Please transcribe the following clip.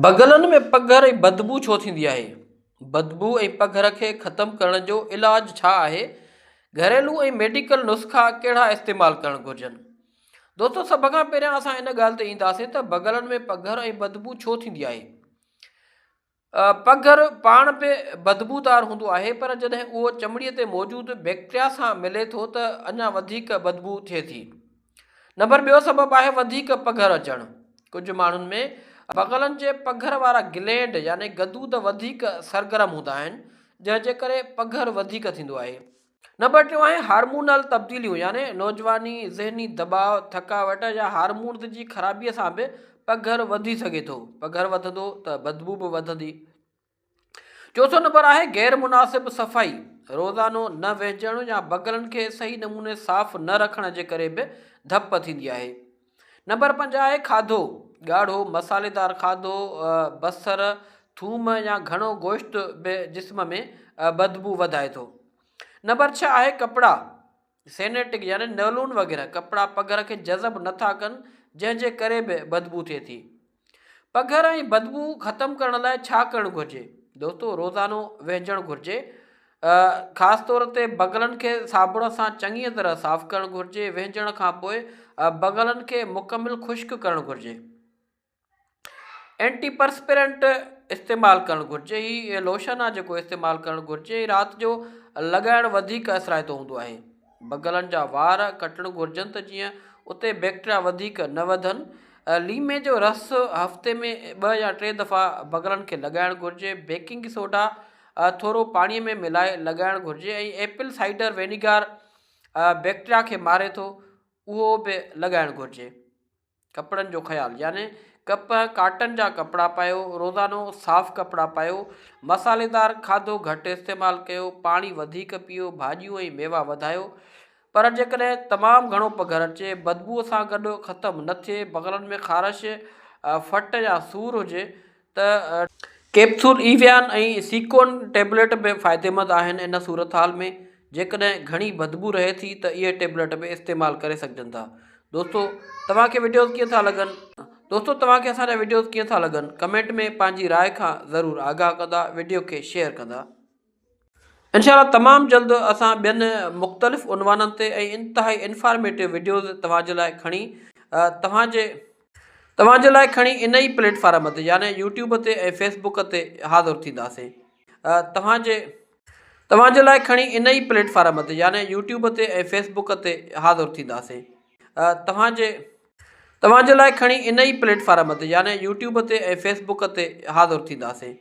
بغلن ۾ پگهر ۽ بدبو ڇو ٿيندي آهي؟ بدبو ۽ پگهر کي ختم ڪرڻ جو علاج ڇا آهي؟ گهريلو ۽ ميڊيڪل نسخا ڪهڙا استعمال ڪرڻ گهرجن؟ دوستو سڀ کان پهريان اسان ان ڳالهه تي اينداسين ته بغلن ۾ پگهر ۽ بدبو ڇو ٿيندي آهي؟ پگهر پاڻ به بدبودار هوندو آهي پر جڏهن اهو چمڙي تي موجود بيڪٽريا سان ملي ٿو ته اڃا وڌيڪ بدبو ٿئي ٿي. نمبر ٻيو سبب آهي وڌيڪ پگهر اچڻ. ڪجهه ماڻهن ۾ بغلن جي پگهر وارا گلينڊ يعني غدود وڌيڪ سرگرم هوندا آهن جنهن جي ڪري پگهر وڌيڪ ٿيندو آهي. نمبر ٽيون آهي هارمونل تبديليون يعني نوجواني، ذهني دٻاء، ٿڪاوٽ يا هارمونز جي خرابي سان به پگهر وڌي سگهي ٿو. پگهر وڌندو ته بدبو به وڌندي. چوٿون نمبر آهي غير مناسب صفائي، روزانو نه وهنجڻ يا بغلن کي صحيح نموني صاف نه رکڻ جي ڪري به ڌپ ٿيندي آهي. نمبر پنج آهي کاڌو، ڳاڙهو مصالحيدار کاڌو، بصر، ٿوم يا گهڻو گوشت به جسم ۾ بدبو وڌائي ٿو. نمبر ڇهه آهي ڪپڙا، سينيٽڪ يعني نيلون وغيره ڪپڙا پگهر کي جذب نه ٿا ڪن جنهن جي ڪري به بدبو ٿئي ٿي. پگهر ۽ بدبو ختم ڪرڻ لاء ڇا ڪرڻ گهرجي؟ دوستو روزانو وهنجڻ گهرجي خاص طور تي بغلن کي صابڻ سان چڱيء طرح صاف ڪرڻ گهرجي وهنجڻ کان پوء بغلن کي مڪمل خشڪ ڪرڻ گهرجي. اينٽي پرسپرنٽ استعمال ڪرڻ گهرجي هي لوشن آهي جيڪو استعمال ڪرڻ گهرجي رات جو لڳائڻ وڌيڪ اثرائتو هوندو آهي بغلن جا وار ڪٽڻ گهرجن ته جيئن اتي بيڪٽريا وڌيڪ نه وڌن ليمي جو رس هفتي ۾ ٻه يا ٽي دفعا بغلن کي لڳائڻ گهرجي بيڪنگ سوڊا ٿورو پاڻي ۾ ملائي لڳائڻ گهرجي ۽ ايپل سائيڊر وينيگار بيڪٽريا کي ماري ٿو اهو به لڳائڻ گهرجي ڪپڙن جو خيال يعني ڪپهه، ڪاٽن جا ڪپڙا پايو، روزانو صاف ڪپڙا پايو، مصالحيدار کاڌو گهٽ استعمال ڪيو، پاڻي وڌيڪ پيئو، ڀاڄيون ۽ ميوا وڌايو. پر جيڪڏهن تمام گهڻو پگهر اچي، بدبوء سان گڏ ختم نه ٿئي، بغلن ۾ خارش، ڦٽ يا سور هجي ته ڪيپسول ايويان ۽ سيڪون ٽيبليٽ به فائديمند آهن ان صورتحال ۾ جيڪڏهن گهڻي بدبو رهي ٿي ته اهي ٽيبليٽ به استعمال ڪري سگهجن ٿا دوستو توهان کي وڊيوز ڪيئن ٿا لڳن دوستو توهان کي اسان جا وڊيوز ڪيئن ٿا لڳن ڪمينٽ ۾ پنهنجي راء کان ضرور آگاهه ڪندا وڊيو کي شيئر ڪندا. انشاء الله تمام جلد اسان ٻين مختلف عنوانن تي ۽ انتهائي انفارميٽو وڊيوز توهان جي لاء کڻي توهان جي توهان جي لاء کڻي ان ئي پليٽ فارم تي يعني يوٽيوب تي ۽ فيس بڪ تي حاضر ٿينداسين توهان جي توهان جي لاء کڻي ان ئي پليٽ فارم تي يعني يوٽيوب تي ۽ فيس بڪ تي حاضر ٿينداسين توهان جي توهان جي لاء کڻي ان ئي پليٽ فارم تي يعني يوٽيوب تي ۽ فيس بڪ تي حاضر ٿينداسين.